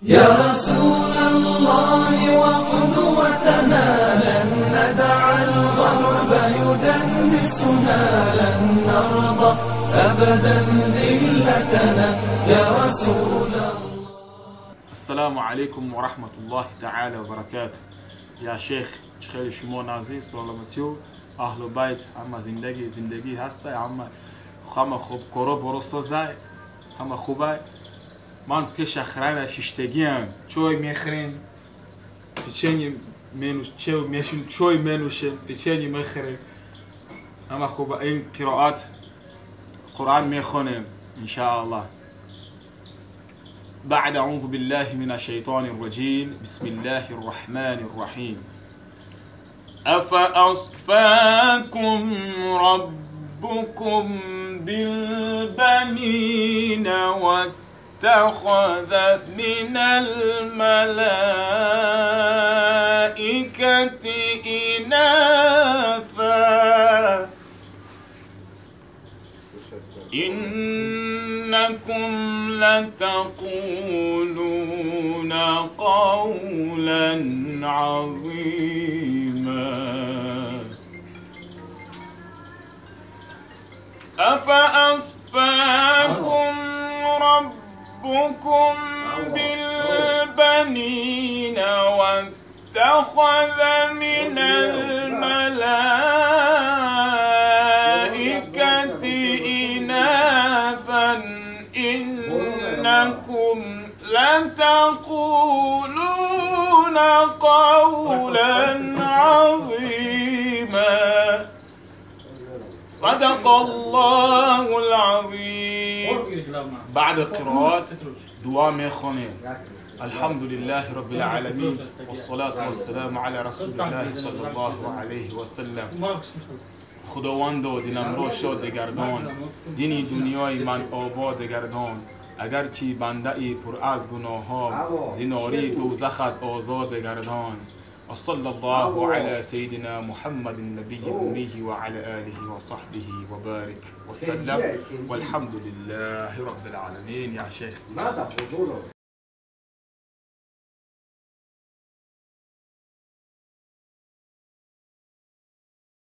يا رسول الله وقدوتنا لن ندع الغرب يدنسنا لن نرضى أبدا ذلتنا يا رسول الله. السلام علیکم و رحمت الله تعالی و برکاته. یا شیخ خیلی شما نازی سلامتی اهل و بیت همه زندگی زندگی هسته همه همه خوب کرو برو سازای همه خوبه. من پیش اخرین شیشتگیم چای میخریم پیچنی منوش چای میشون چای منوشیم پیچنی میخریم همه خوبه. این قرائت قرآن میخونیم ان شاء الله. بعد أعوذ بالله من الشيطان الرجيم بسم الله الرحمن الرحيم. أفأصفاكم ربكم بالبنين واتخذ من الملائكة إناثا إنكم لتقولون قولا عظيما. أفأصفاكم ربكم بالبنين واتخذ من الملائكة إناثا إنكم لتقولون قولا عظيما. صدق الله العظيم. بعد قراءات دعاء میخوانیم. الحمد لله رب العالمين والصلاة والسلام على رسول الله صلى الله عليه وسلم. خداوند دلم را شاد گردان، دینی دنیای من آباد گردان. اگرچه بنده ای پر از گناهام، زیناری دوزخت آزاد گردان. وصلى الله على سيدنا محمد النبي الأمي وعلى آله وصحبه وبارك وسلم والحمد لله رب العالمين. يا شيخ.